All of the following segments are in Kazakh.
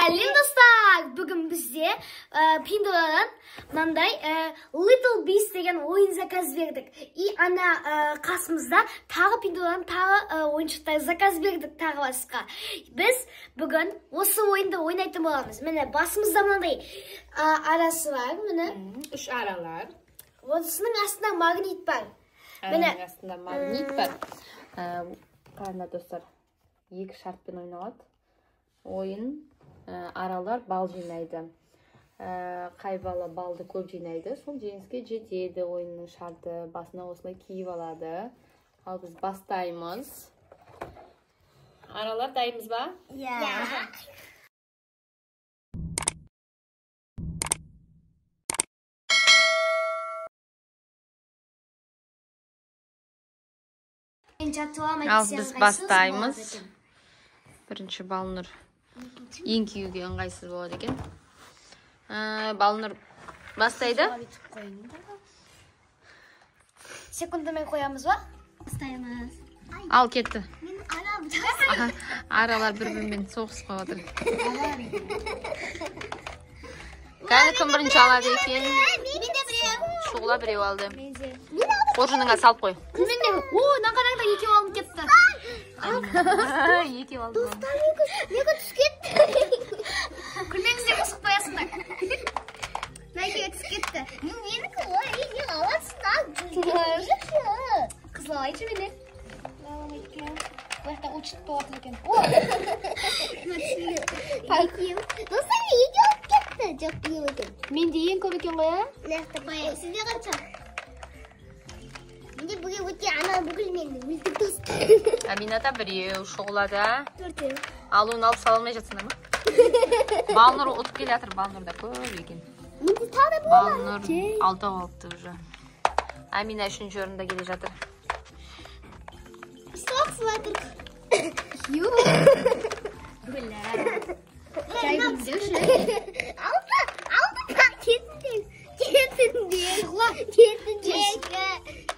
Сәлем достар! Бүгін бізде Пиндуодан мынандай Little Beast деген ойын заказ бердік. И ана қасымызда тағы Пиндуодан тағы ойыншықтар заказ бердік, тағы басқа. Біз бүгін осы ойынды ойнайтын боламыз. Міне басымызда мынандай арасы бар, міне. Үш аралар. Осының астында магнит бар. Міне астында магнит бар. Қараңдар достар, екі шартпен ойналады. Ойын аралар бал жинайды. Қай бала балды көп жинайды, сол жеңіске жетеді. Ойынның шарты басына осылай киіп алады. Ал біз бастаймыз. Аралар дайынбыз ба? Иә. Ал біз бастаймыз. Бірінші Балнұр еңкеюге ыңғайсыз болады екен. Балнұр бастайды. Секундымен қоямыз ба? Бастаймыз. Ал кетті. Аралар бір-бірімен соғысып жатыр. Кәні кім бірінші алады екен? Шұғыла біреу алды. Қоржыныңа салып қой. О, мына қараңдар, екеу алынып кетті. Екеу алды. Достар, екі түсіп кетті. Күлмеңіздер, қосып қоясыңдар. Екеуі түсіп кетті. Менікі ой, мен аласың. Қызыл алайыншы менде. Бұл жақта учит болады екен. Достар, екеу алып кетті. Жоқ, біреу екен. Менде ең көп екен ғой, а? Сізде қанша? Менде біреу өте, ана бүкіл менде өлтірді достар. Амината біреу, Шұғылада. Төртеу. Алуын алып сала алмай жатсыңдар ма? Балнұр ұтып келе жатыр, Балнұрда көп екен. Менде тағы да болады. Балнұр алтау алыпты уже. Амина үшінші орында келе жатыр. Соғысып жатыр. Ю. Бля. Жай күліңдерші. Алды, алды, кетіңдер. Кетіңдер. Кетіңдер.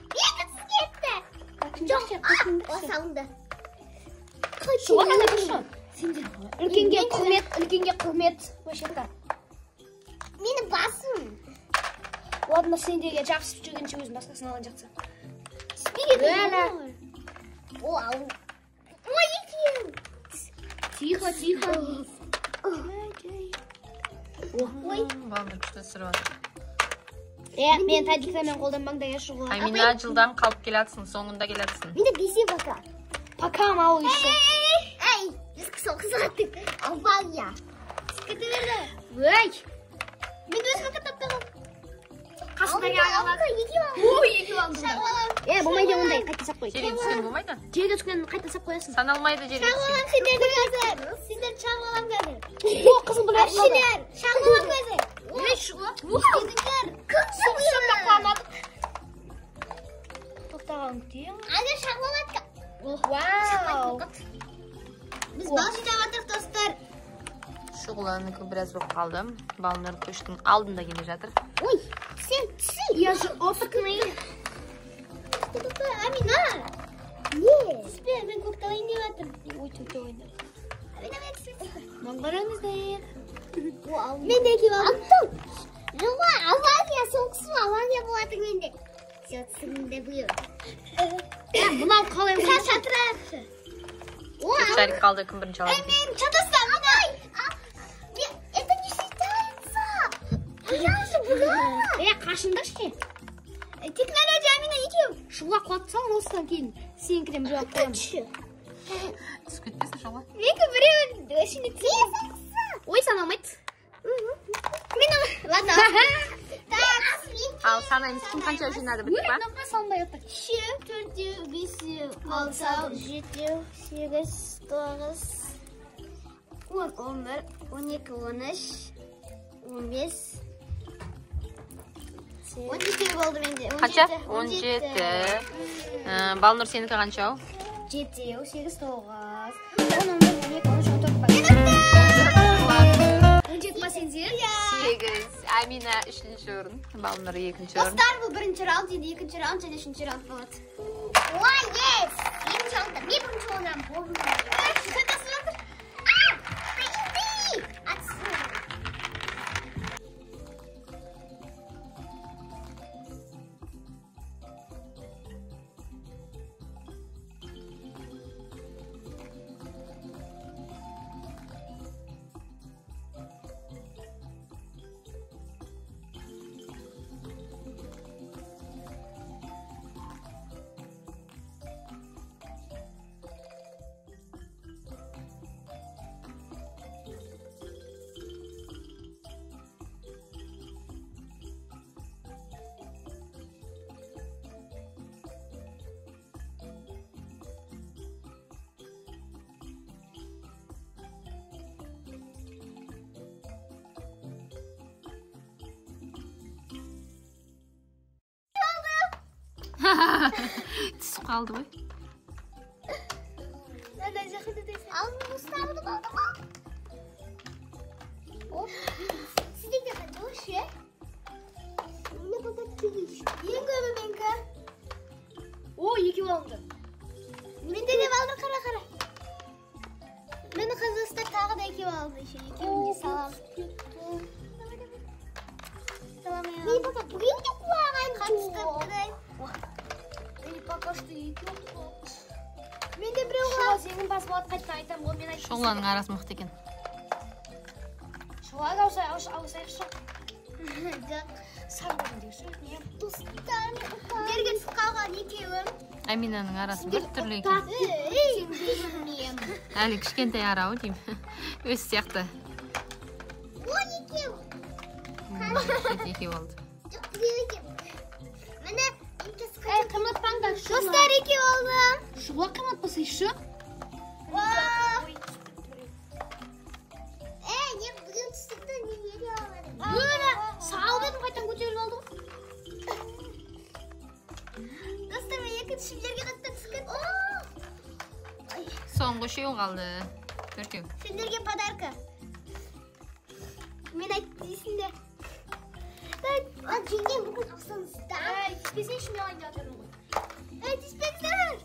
Екі түсіп кетті. Жоқ, о, салынды. Үлкенге құрмет, үлкенге құрмет. Осы. Мені басым. Ладно, сендерге жабысып жүргенше өзім басқасын алған жақсы. Түспей кетті. О, алынды. Ой, екеу. Тихо, тихо. Ой. Балнұр күшті түсіріп жатыр. Мен тәжікстанмен қолданбаңдар, я Шұғыла. Амина жылдам қалып келатсың, соңында келатсың. Менде бесеу пока. Пока мало еще. Эй, біз соғысып жаттық. Авария. Түсіп кете берді. Ой. Мен өзім таптым. Қасындағы аралар. Ой, екеу алды. Болмайды ондай, қайта сап қой. Жерге түскен болмайды? Жерге түскен қайта сап қоясың. Саналмайды жерге түскен. Шағып аламын сендерді қазір. Сендерді шағып аламын қазір. О, қызыл бұлар. Әшшілер, шағып аламын қазір. Ей, Шұғыла. Істедіңдер. Кім Соғысып та қуамадық. Тоқтаған күтемін. Ана шағып алады. Вау. Біз бал жинап жатырмыз, достар. Шұғыланікі біраз болып қалды. Балнұр көштің алдында келе жатыр. Ой, сен түсі. Я же опытный. Тоқта, Амина. Не? Түспе, мен көкті алайын деп жатырмын. Ой, төртеу ойнап. Амина, мен түспе. Мынаны қараңыздар. Мен де екеу алдым. Жоқ, авария, соғысу авария болады менде. Все, түсіңде біреу. Мынау қалай ойнайды? Шатырады. Төрт шарик қалды, кім бірінші алады? Мен шатастам, ай. Это не считается. Я же была. Қашыңдаршы. Технология, Амина, екеу. Шұғыла құлатып салың, осыдан кейін сенікінен біреу алып қоямын. Түсіп кетпесін, Шұғыла. Менікі біреу ішінде түсіп. Ой, саналмайды. Мен ладно. Ал санаймыз, кім қанша жинады, біттік па? Мынауға салынбай отыр. Үшеу, төртеу, бесеу, алтау, жетеу, сегіз, тоғыз, он, он бір, он екі, он үш, он бес, он жетеу болды менде. Қанша? 17. Балнұр, сенікі қанша? Жетеу, сегіз, тоғыз, он, он бір, он екі, он үш, он төрт. Он жеті ма сенде? 8. Амина үшінші орын, Балнұр екінші орын. Достар, бұл бірінші раунд, енді екінші раунд және үшінші раунд болады. Ой, ес! Екінші раундта мен бірінші орын. Шатасып жатыр. А! Иди! Түсіп қалды ғой. Алдым, ұстадым, алдым, алдым. Сіздерде қанша вообще? Міне пока 3. Ең көбі менікі. О, екеу алынды. Менде де алды, қара, қара. Мені Қазақстан тағы да екеу алды еще. Екеуін де салам. Мен пока біреу де құлаған жоқ. Мен пока что екеу құлаған. Менде біреу Шұғыла жеңімпаз болады, қайтадан айтамын ғой, мен айттым. Шұғыланың арасы мықты екен. Шұғыла ауысайықшы. Жоқ. Достар, Жерге түсіп қалған екеуім. Аминаның арасы бір түрлі екен. Әлі кішкентай ара ау деймін. Өз сияқты. О, екеу. Екеу алды. Жоқ, біреу екеу. Міне, Эй, қымбатпаңдар, шұғыла. Достар, екеу алдым. Шұғыла қымбатпасайшы. Эй, не біреу түстік те, мен екеу алмадым. Бөрі, салып едім, қайтадан көтеріп алдым. Достар, мен екінші жерге қайтадан түсіп кеттім. Соңғы үшеу қалды. Төртеу. Сендерге подарка. Мен айтты дейсіңдер. Ал жеңгем бүгін алсаңыздар. Эй, түспесеңші, мен алайын деп жатырмын ғой. Эй, түспеңіздер.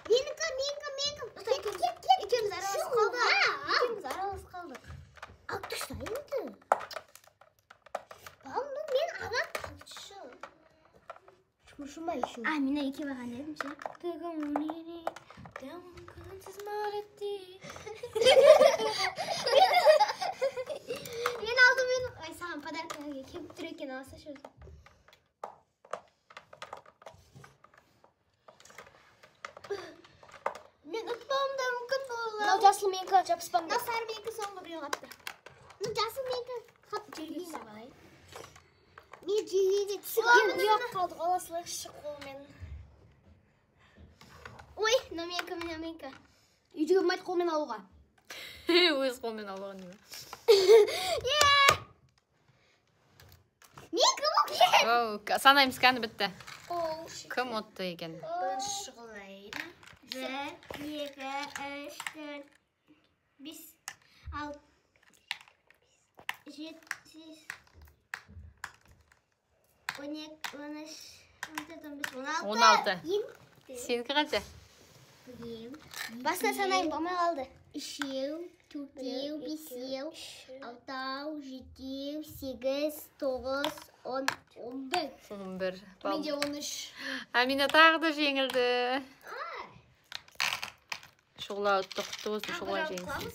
Менікі, менікі, менікі. Кет, кет, кет. Екеуміз араласып қалдық. Екеуміз араласып қалдық. Алып тастайын енді. Балам, мен ағам қалшы. Шұшыма еще. А, мен екеу алған едім ше. Мен алдым, мен... Ай, саған подарка келіп тұр екен, алсашы өзің. Мен ұтпауым да мүмкін болды. Мынау жасыл менікі, жабыспаңдар. Мынау сары менікі, соңғы біреу қапты. Мынау жасыл менікі. Қап, Жерге түсіп алайын. Мен жерге түсіп Мен ұяқ қалдық, ала салайықшы қолмен. Ой, мынау менікі, мынау менікі. Үйдегі болмайды қолмен алуға. Өз қолмен алуға не? Менікі бұл кет. Санаймыз, кәні бітті. Кім ұтты екен? Бірінші шұғылайын. 1, 2, 3, 4, 5, 6, 7, 8, 12, 13, 14, 15, 16. 16. Сенікі қанша? Басына санайын, болмай қалды. 3, 4, 5, 6, 7, 8, 9, 10, 11. 11. Менде 13. Амина тағы да жеңілді. Шұғыла ұтты, құтты болсын, Шұғыла жеңсін.